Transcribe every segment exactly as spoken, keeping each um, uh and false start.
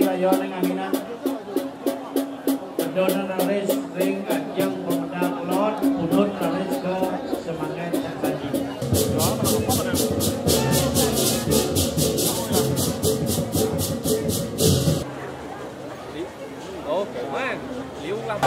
Rayoning anginan. Kedonan raris ring ajeng pamedal kelod, pundut raris ka semanget cak tadi. Oke, man. Liu lah.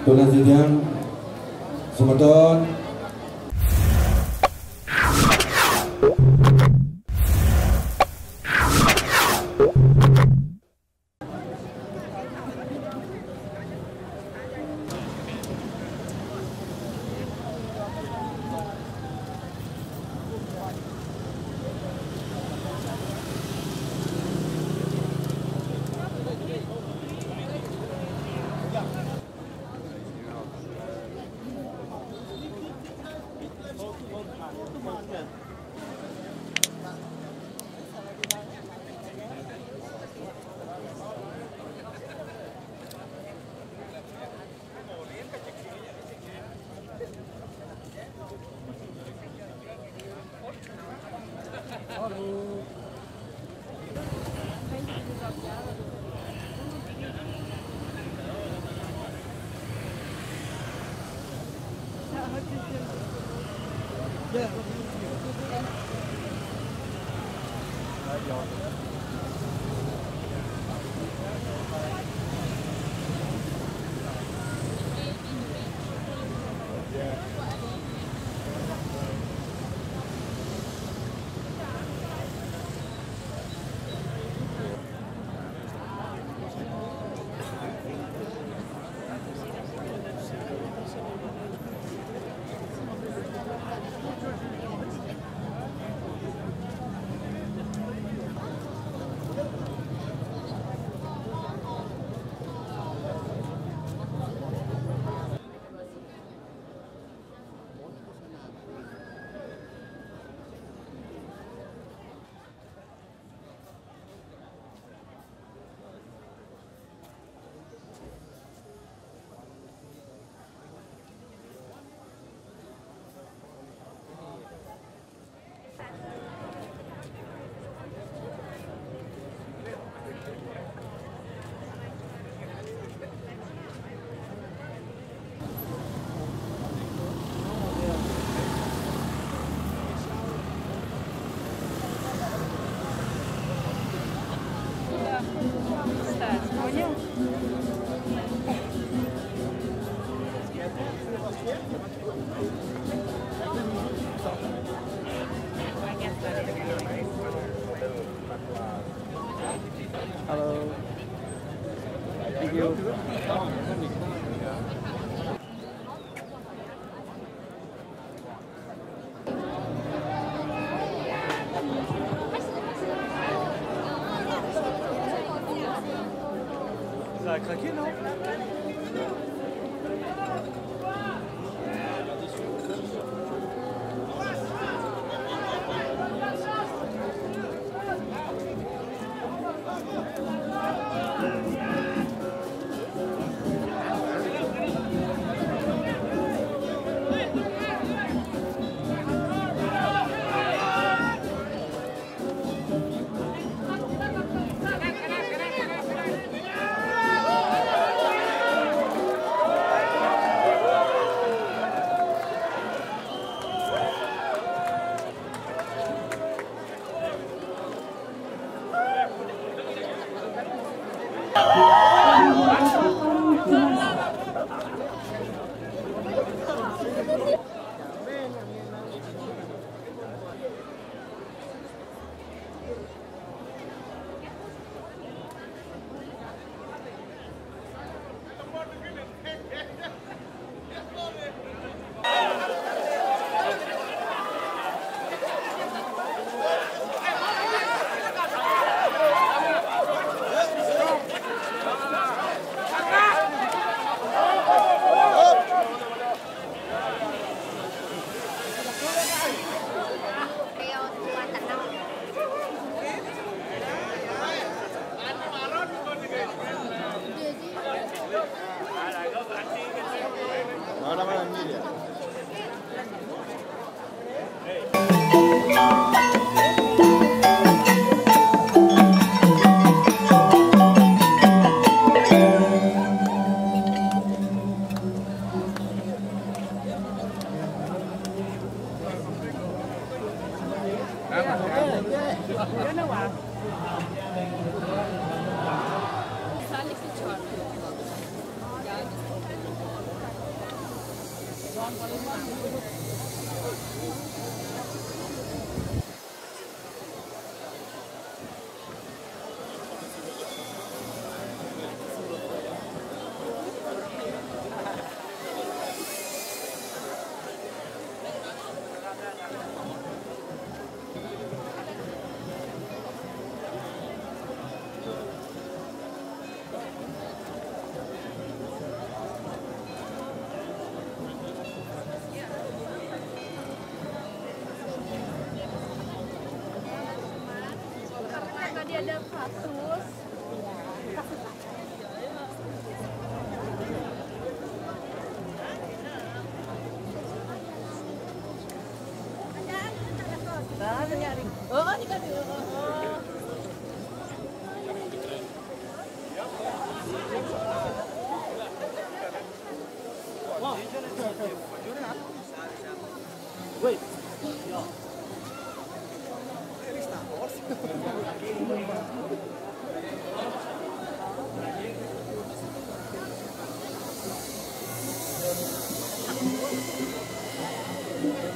Tunas sidang semeton. Halo. Thank you. Ahora van a venir ya. Karena tadi ada patus.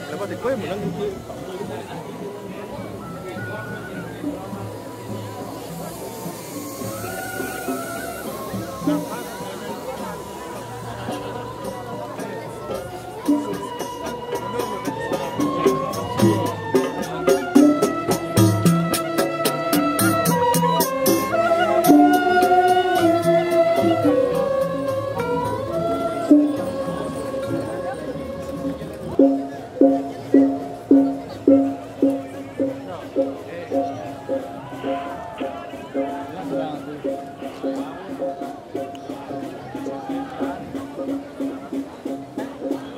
Lepas itu yang menang itu.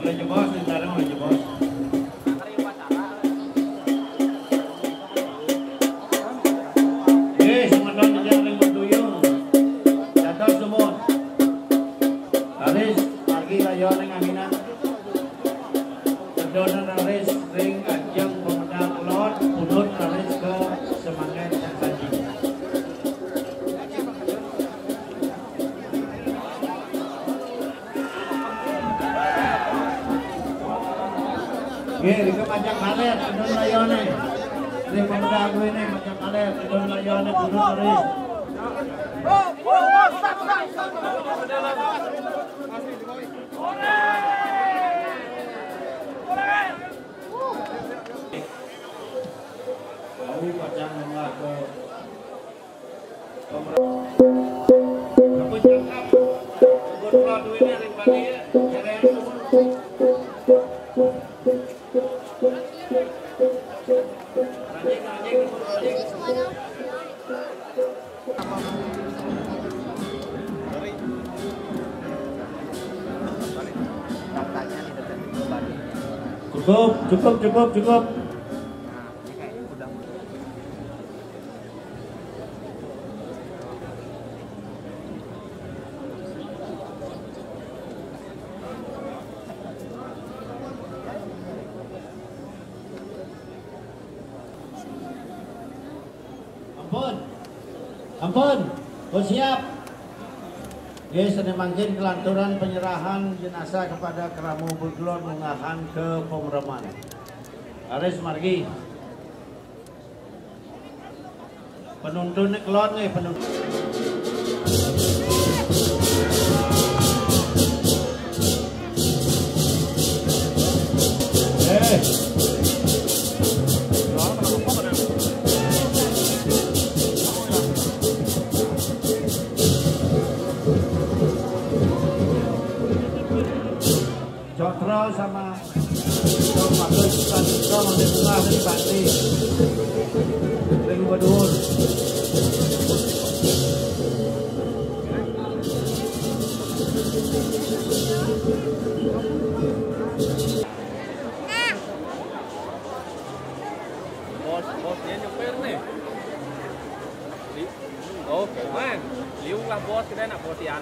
Ulah jebos, sekarang ulah jebos. Oke, semeton aja ring berduyung. Dados semua. Laris, margi kaya ning Aminah. Sedonan laris ring ajeng pemedal kelod, pundut laris ke semangkén sang saji. Nggih, rika majak kaler, pundut layone. Ring pemedal kuwi ne majak kaler, pundut layone, pundut laris. Kami pacang nengah ke pemerintah. Kami jangkap, kebun pulau duit ni ring Bali ya, cerai semua. Rajin, rajin, kebun rajin. Cukup, cukup, cukup, cukup. Ampun. Ampun. Pun siap. Nggih, sané mangkin kelanturan penyerahan jenazah kepada keramu bergelor munggahang ke pemreman. Laris margi. Penuntunné kelod nggih, penuntun. Eh. Jotra sama Jotra, Jotra, Jotra, Jotra, Bos, bos dia nyupir nih. Li-, oh, man. Liu lah bos, kita nak bos Yan.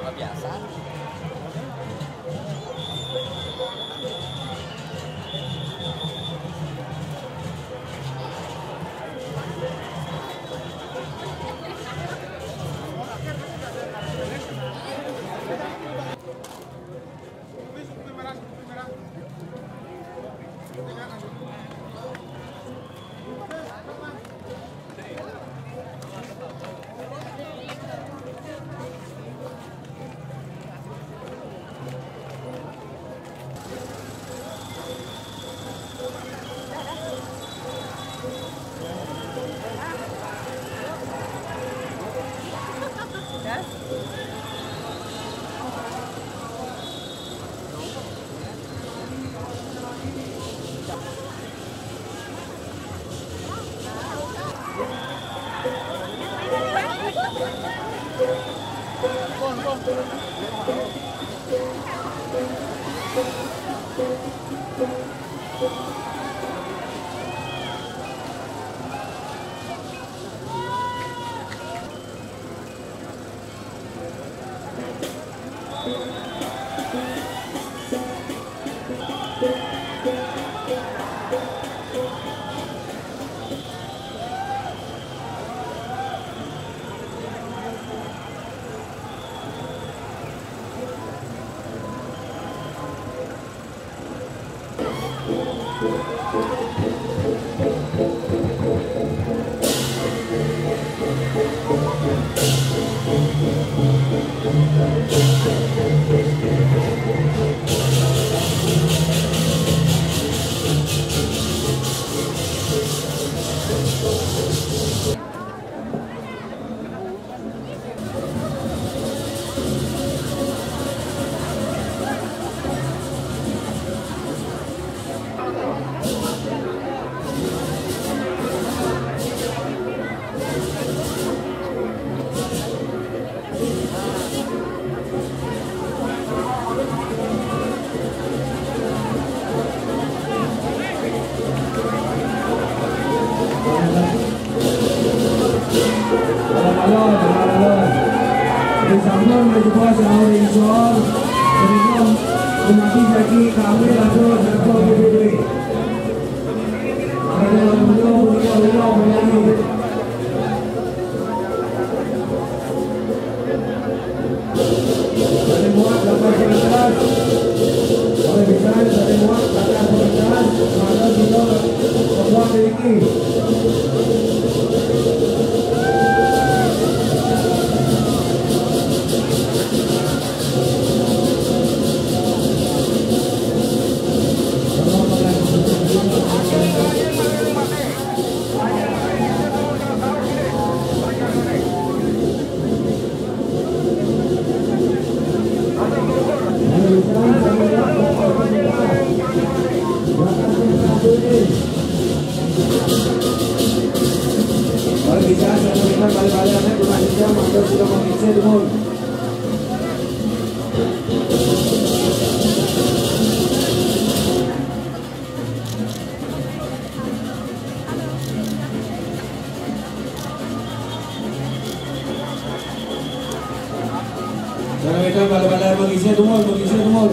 Kebiasaan. Malam-malam, malam-malam. Disambut oleh Ketua Sahur Insor, sebelum menanti janji kami langsung datang ke B B B. Ada yang belum, belum, belum menyanyi. Tali muat, tali muat, tali muat, tali muat, tali muat. Kalau bisa, saya minta balik-balik, saya kurang jam, atau sudah mau ngisi, Bun. Saya minta balik-balik, mau ngisi, Bun, mau ngisi, Bun.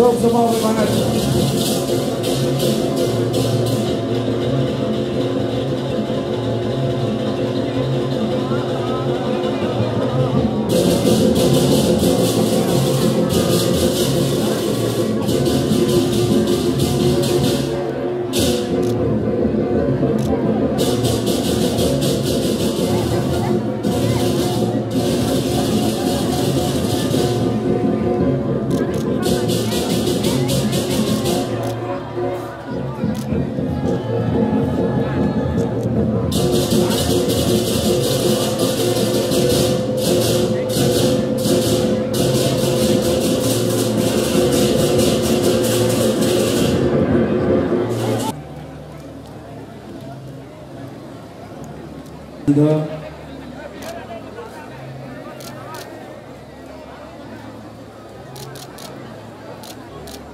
Jom semua bersemangat.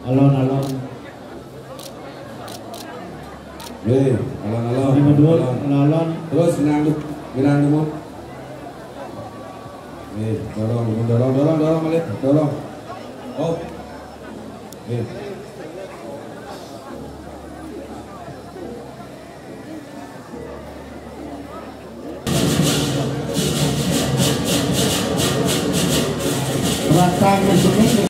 Alon, alon. Weh, alon, alon. Lima dua, alon, alon. Terus, genang dulu. Genang dulu. Weh, dorong, dorong, dorong, dorong, balik. Dorong. Oh. Weh. Ratang di sini.